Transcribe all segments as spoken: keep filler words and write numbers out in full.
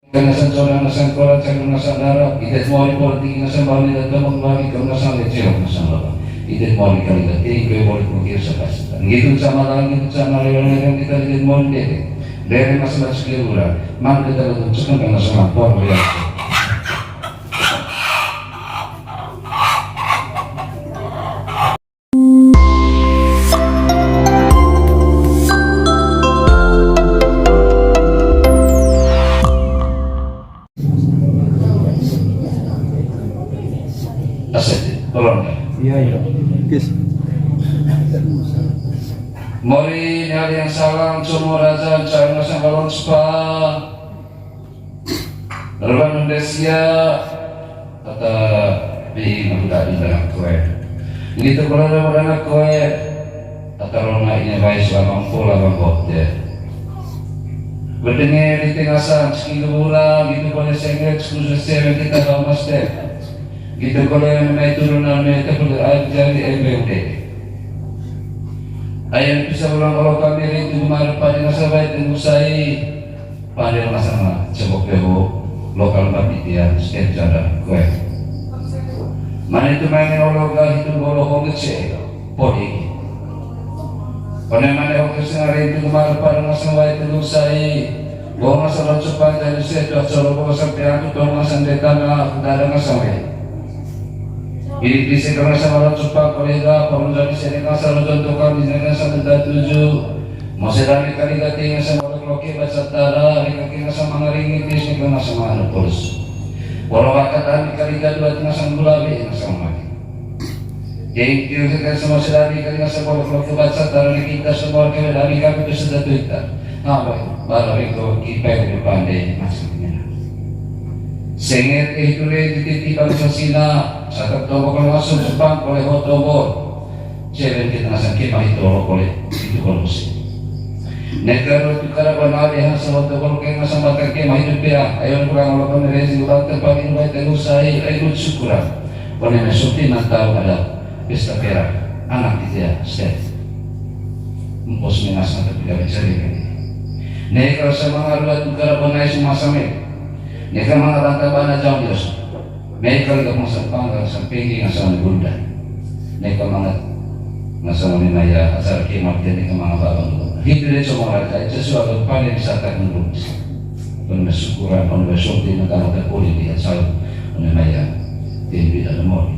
Kena san cora, kena san kora, cakar kena san dara, ite mori politik kena san bali, dan teman bali kena san leceo kena san laba. Ite mori kali dan tinggi kue mori kukir sepas. Gitu sama lagi, gitu sama lagi, orang yang kita lihat mori deh. Dari masalah sekali ura, mana kita lihat cakar kena san lapor ya. Aset, tolong. Iya, iya. Yes. Mori, nyari yang salam, semua raja, cari masang balon spa. Rewan Indonesia, kata di Magda di barang kue. Gitu kalau ada barang kue, kata Rona ini baik selama empat puluh delapan bote. Bedenge di tengah san, sekilu bulan, gitu boleh sengret, sekilu sesewe kita sama step. Gitu kalau yang naik turunan, naik tepuk air jari, embe udah. Ayam bisa ulang kalau kami rindu kemarin pada nasabah itu musai. Panel masama, cebok pebo, lokal batik ya, setiap cara, kue. Mana itu main ologa itu bolo honget se, podi. Kone mana honget se ngare itu kemar pada masama itu lusai, gua masa lo cepat dari se, dua solo gua sampai aku tuh masang di tanah, aku tak ada masalah. Ini bisa kena sama lo cepat, kolega, pengunjung di sini kasar, contoh kami, jangan sampai tak tujuh. Mose dami kali gati ngasang orang loke baca tara, ri kaki ngasang mangaring itis, ni kena sama anu pulus. Walau wakat dami kali gati ngasang gula, ri ngasang mati. Jadi, kira kita semua sedami kali ngasang orang loke baca tara, ni kita semua kira dami kami tu sudah tuita. Apa? Bara ri ko kipai di pandai masih punya. Senget eh tule di titi bangsa Sina, sakat tombok langsung Jepang oleh hotobor. Cewek kita ngasang kemah itu lo kole, itu kole sih. Negara tu kara banali hang sama tu kole kayak ngasang makan kemah itu pia. Ayo kurang lo kone rezi ulang tempat ini baik tenggu sai, ayo syukuran. Kone mesuti nantau ada pesta perak, anak itu ya, step. Empos mengasang tapi gak bisa deh. Negara sama ngarua tu kara banai semasa me. Negara mangaranta bana jauh dia. Meka liga pangsa pangga sampingi ngasang bunda. Neka mangat ngasang ni maya acara kiamat dia neka manga babang. Hitu dia cuma raja, sesuatu pandai wisata nunggu. Pernah syukuran, pernah syuting, neka mata poli di asal, pernah maya. Tinggi dan mori.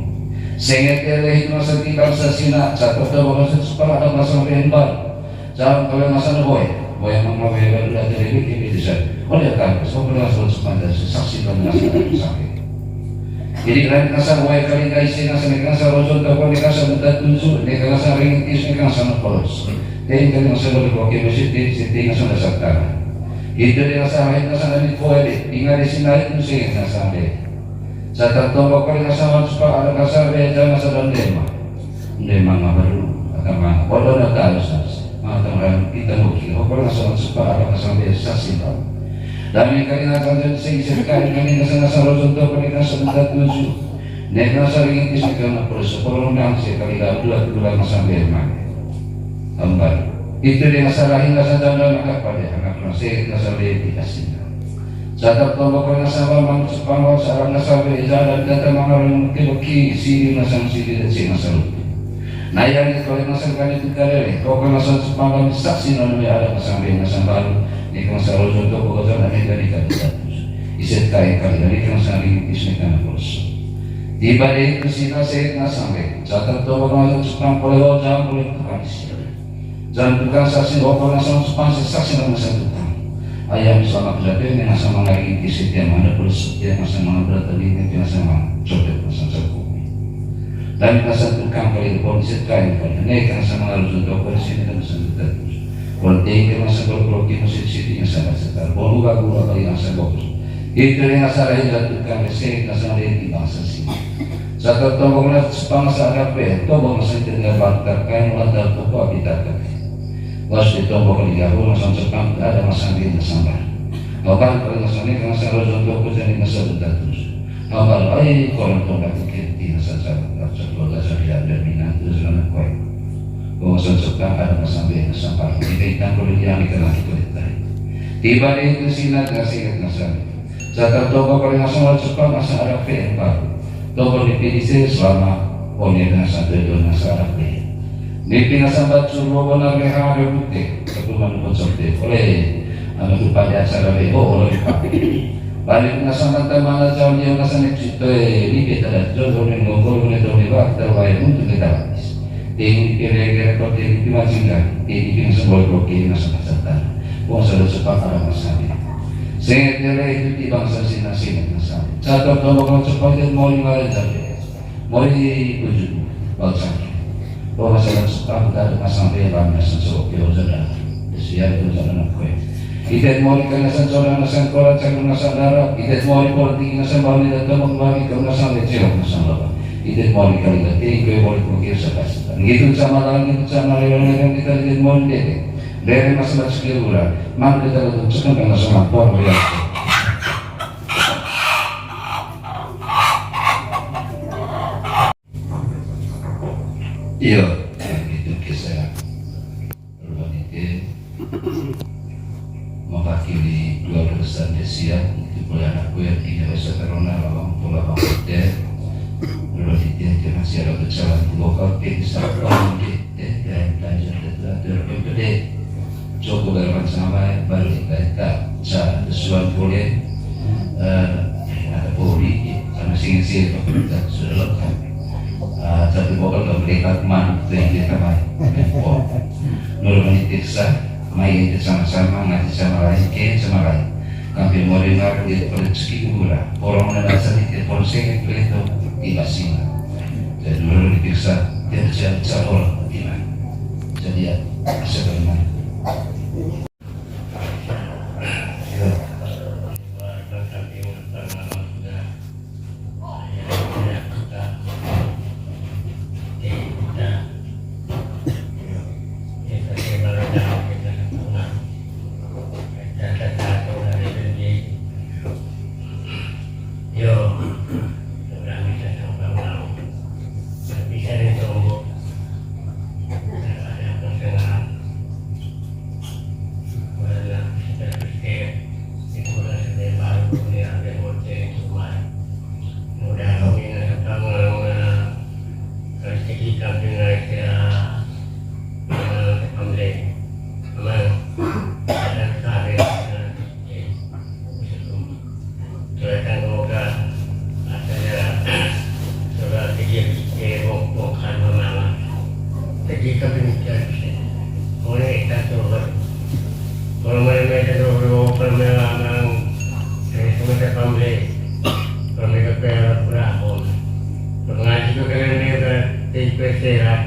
Senget dia leh itu masa tiga masa Sina, satu tahu masa sepala ada masa rembar. Jam kalau masa na boy, boy emang mau boy baru dah jadi bikin itu saya. Oh dia kan, so pernah so sepandang saksi dan ngasih sakit. Jadi kan ngasang boy kali ngai sih ngasang ngasang rojon toko ni ngasang minta tunjuk ni ngasang rintis ni ngasang polos. Jadi kan ngasang boy boke masih di sini ngasang dasar tanah. Itu dia ngasang lain ngasang dari boy deh, tinggal di sini itu sih ngasang deh. Satan tombok kali ngasang wan supa ada ngasang deh, jangan ngasang dan dema. Nde manga baru, ata manga. Odo na tahu sas. Manga tang ran kita muki. Hokol ngasang supa ada ngasang be sasi tau. Dami kali ngasang jadi sing sekali kali ngasang ngasang rojo to kali ngasang minta tuju. Nek ngasang ringgit isi kena perlu sepuluh nang sekali dah dua puluh ngasang be mane. Ambar. Itu dia ngasang lahi ngasang janda maka pada anak ngasang ngasang be dikasih. Sata tombok ngasang bambang sepanggal sarang ngasang be jalan data mangarung beki-beki sidi ngasang sidi dan si ngasang luti. Nah yang itu kalau ngasang kali itu karere, kau kan ngasang sepanggal saksi nanu ya ada ngasang be ngasang baru, ni ngasang rojo toko ngasang ane kali kali status. Iset kai kali kali ngasang ringgit isne kana kurus. Tiba deh itu si ngasang ngasang be, sata tombok ngasang sepanggal kalau jam boleh tukang isi. Jangan tukang saksi, rokok ngasang, sepansi saksi ngasang tukang. Ayam sama berarti ini ngasang mangari di setiap mana, terus setiap ngasang mana berarti ini ngasang mana, cocok ngasang cokok. Dan ngasang tukang kali pon sekai kali, ini ngasang mana harus untuk bersih dan ngasang tukang. Pon tinggi ngasang kalau kalau kita sih sih ngasang setar, pon buka gula kali ngasang bagus. Itu yang ngasang lain dan tukang sih ngasang lain di bangsa sih. Saka tombok na sepangasa kape, tombok na sentenda bakta kain wanda toko abita kape. Was di tombok liga hu masang sepang ada masang di masang bar. Abang kali masang ni kang saro jonto ko jani masa bentar terus. Abang ai koran tombok kiri di masa saro satu ada sari ada minang terus lana koi. Ko masang sepang ada masang di masang bar. Kita itang ko liga ni kena kita litai. Tiba di itu sina kasih masang. Sata toba kali ngasang wal cepat ngasang arak pe empat. Toba ni pidi se selama poni ngasang tujuh ngasang arak pe. Ni pingasang batu robo na reha ada bute. Tapi mana pun sampai oleh anu tu pada acara bebo oleh dipakai. Balik ngasang mata mana jauh dia ngasang ni cerita ni kita dah jauh ni ngomong ni tahu ni bak terbaik untuk kita habis. Ini kira-kira kau ini di Majinga, ini di Sembol Bloki, masa-masa tan. Wong sada sepak ada masalah. Saya kira itu di bangsa sina sini masalah. Satu kalau kau cepat dia mau lima ratus. Mau di tujuh, bangsa. Wong sada sepak ada masalah, dia bangsa sesuatu yang sudah. Siap itu sudah nak kue. Itet mori kanasan sora nasan kora cakar nasan dara. Itet mori politik nasan bali dan tomok bali kau nasan leceo nasan laba. Itet mori kali dan tinggi kue mori kukir sakas. Gitu sama lagi gitu sama lagi orang kita itet mori dede. Dede masa batu sekira gula. Mana kita lagi cekang kanasan lapor meriak. Iya, itu kisah. Ruanite mewakili dua pesan desian itu boleh anak gue yang tidak bisa terona lawang pula bangkit. Ruanite itu masih ada berjalan dua kali bisa bangkit. Teh dan tajam dan teratur pempede. Joko Garban sama balik kereta sa desuan boleh. Eh, ada pori karena sing sih pemerintah sudah lengkap. Ah, satu botol pemerintah kemana tuh yang dia tamai. Nurun itu sa, mai itu sama-sama ngaji sama lain, kian sama lain. Kami mau dengar dia pada rezeki gula. Orang dan rasa di telepon saya itu tiba sini. Dan nurun diperiksa dia bisa bisa orang tidak. Jadi ya, bisa benar. Yo, orang bisa tahu. Tapi saya tahu. Ada pertengahan. Tuh, kan, semoga ada ya, semoga pikir, eh, bong-, bongkar menang. Jadi, kepemikiran, boleh kita coba. Kalau mereka coba, kalau mereka menang, eh, semua saya pamle. Kalau mereka kayak berapa? Kalau ngaji tuh kalian mereka, eh, sehat,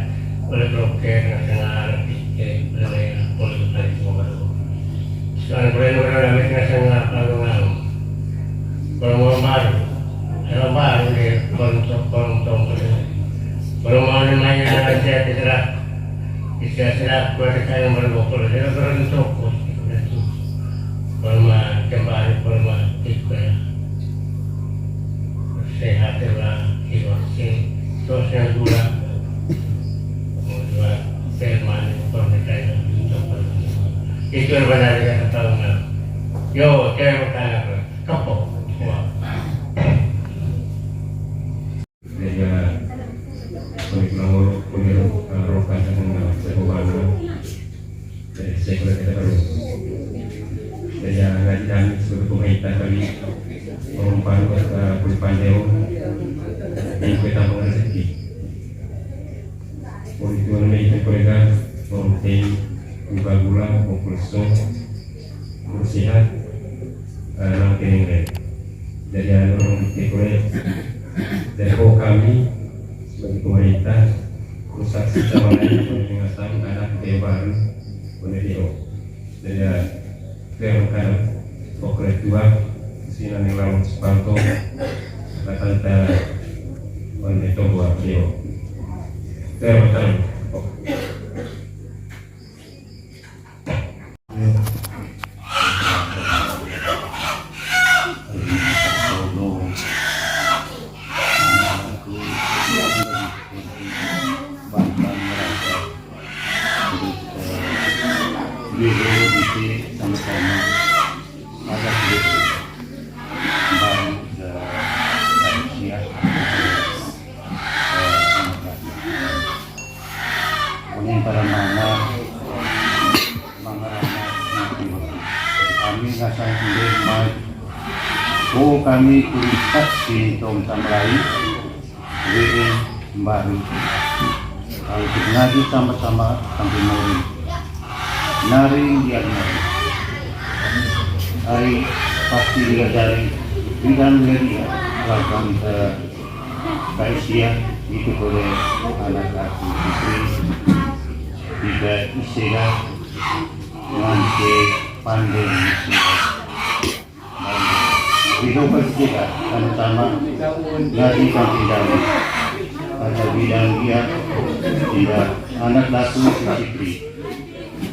oleh broker, nggak kena, eh, oleh mereka, oleh kali semua baru. Soalnya boleh orang ramai kena sangat, kalau mau. Kalau mau baru, kalau baru deh, kalau untuk, kalau untuk, kalau mau main, ada saya terserah. Bisa serah, buat saya yang baru, kalau dia orang untuk, kalau mau kembali, kalau mau ikut, sehat lah, jiwa se-, sosial gula. Gula, firman, kalau mereka yang untuk, itu yang benar, yang tahu, nah. Yo, saya mau tanya, Bro. Kepo. Wah. Daya, kulit mangoro, kulit, eh, roka, dan, eh, sehobana. Jadi, saya kira kita baru. Daya, ngaji kami sebagai pemerintah kami, orang paru, eh, kulit pandeo, dan kita mengerti. Kulit tuan, mereka, mereka, orang teng, buka gula, mau pulso, bersihan, eh, nang kening re. Jadi, anu, orang dikte kore. Jadi, kok kami sebagai pemerintah, rusak secara lain, kami ngasang anak ke baru, kone dio. Jadi, ya, terkan, kok kore tua, sini nih lawan sepatu, kata kita, kone dio buat dio. Terkan, kok. Oh, kami kulit taksi tong tamlai, W N baru. Kalau kita ngaji sama-sama sampai mori. Naring dia mori. Ai pasti dia dari bidang dia, dia lakukan ke Kaisia itu boleh anak aku Fitri. Tidak istilah nanti pandai istilah. Video ketiga, sama-sama ngaji samping dalam. Pada bidang dia, tidak anak laku Fitri.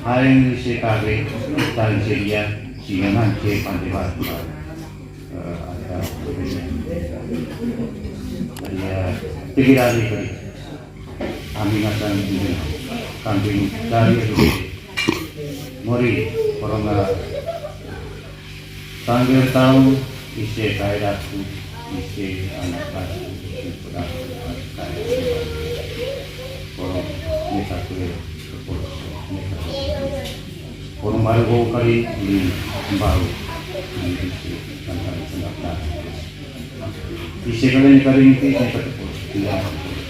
Hai yang C K B, dan sedia, sehingga nanti pandai bantu. Eh, ada, ya, pikiran itu. Ami ngasang ini, kambing dari itu. Mori, corona. Sangger tahu, ise kayak aku, ise anak aku, ise pedagang, kayak aku. Corona, ini satu ya, sepuluh, ini satu. Orang baru bau kali, ini bau. Ini ise, kan kali pendaftar. Ise kali ini kali ini, ini satu puluh, ini satu puluh.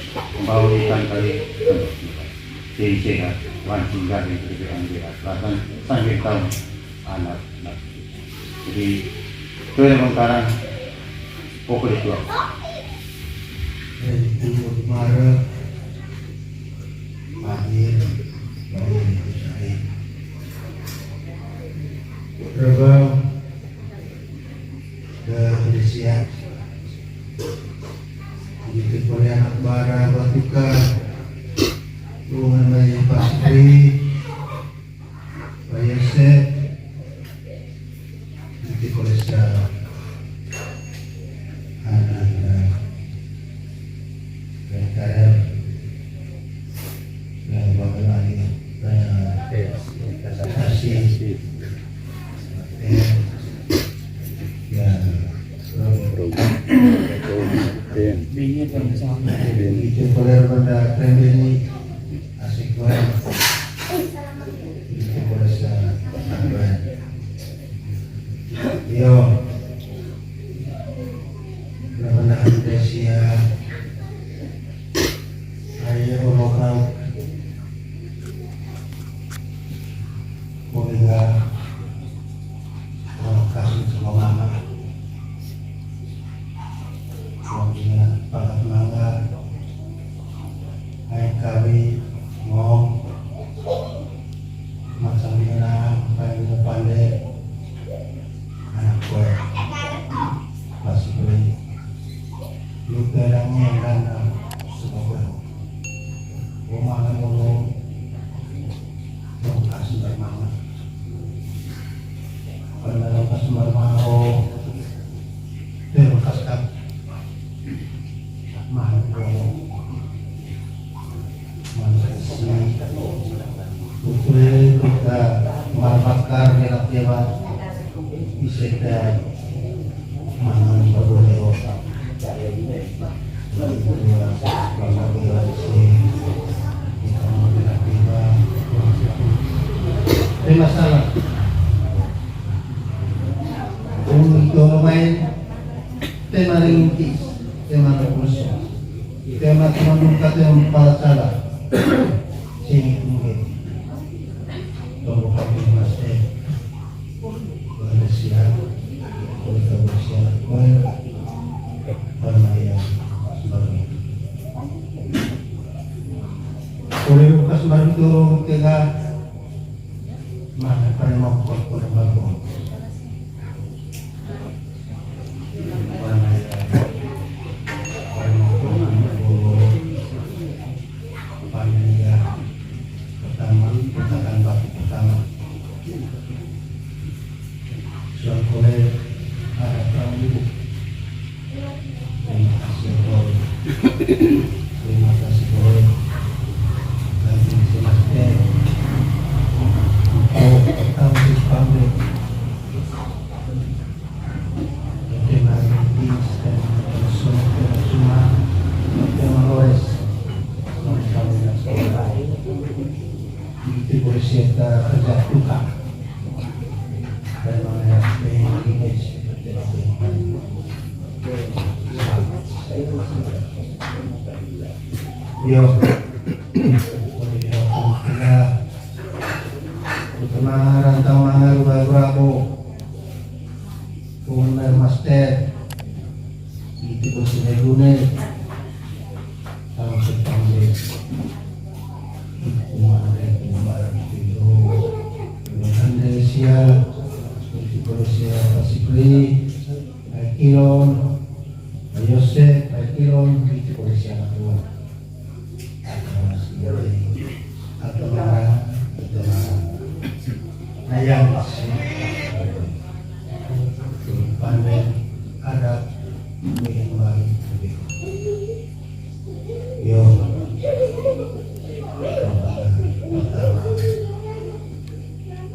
Bau ikan kali, pendaftar. Jadi sehat, wan tinggal yang berbeda-beda. Bahkan sangger tahu, anak, anak. Jadi, itu yang mengkarang, pokok itu. Dari timur barat, hadir, hadir itu saya. Rebang, ke Indonesia. Begitu Korea anak bara, batuka, hubungan dari Pak Sri, Pak Yosep, Nanti kalau sa anak, eh, Karam, eh, Bang Lali, eh, Tasik, eh, ya, Robi. Itu kalau benda trending ini asik banget. Itu kalau sa-, apa? Yo. Namandahan Indonesia. Ayo, lokal. Kolega. Lokasi sama mama. Kolega, pangkat mangga. Hai kami, ngom. Macam ni na, apa yang kita pandai. Anak kue. Pas beli. Lu terangnya kan, sebab kue. Rumah kan dulu. Rumah kasih bermama. Kalau dalam kasih bermama, oh. Terima kasih. Mangko. Manusia. Putri kita marbakar gelak dewa. Iseta mangan babole otak. Tapi masalah. Untuk main tema ringkis, tema revolusi, tema teman-teman, tema para salah. Sini mungkin. Tunggu kami masih. Malaysia, Kota Malaysia, Kuala, Palmaya, Semarang. Oleh Lukas Marito, kena mana pada mau kuat pada bagus. Panitia pertama, peletakan batu pertama. Suang kole ada tamu. Terima kasih, Boy. Terima kasih, Boy. Dan terima kasih, Boy. Untuk tamu di Spambek. Yo. Kita rantang mangaru baru aku. Komandan Master. Itu bos ini guna. Kalau sepande. Itu mana itu barang itu. Dengan Indonesia. Itu Indonesia Pasifik. Baik, Kilon, Yosep, baik, Kilon, itu polisi anak buah. Atau marah, atau marah. Ayam, pandai, ada, minum lagi. Yo.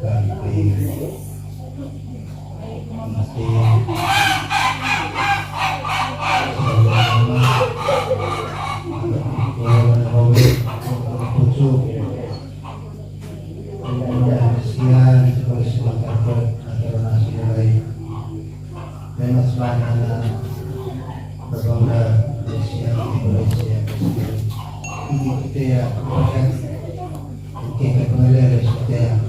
Kambing. Mati. Pucuk. Sian, sebagai sebuah karpet, atau nasi lain. Memang sebenarnya berbangga Malaysia, Malaysia. Ini kita ya, bukan kita kembali Malaysia.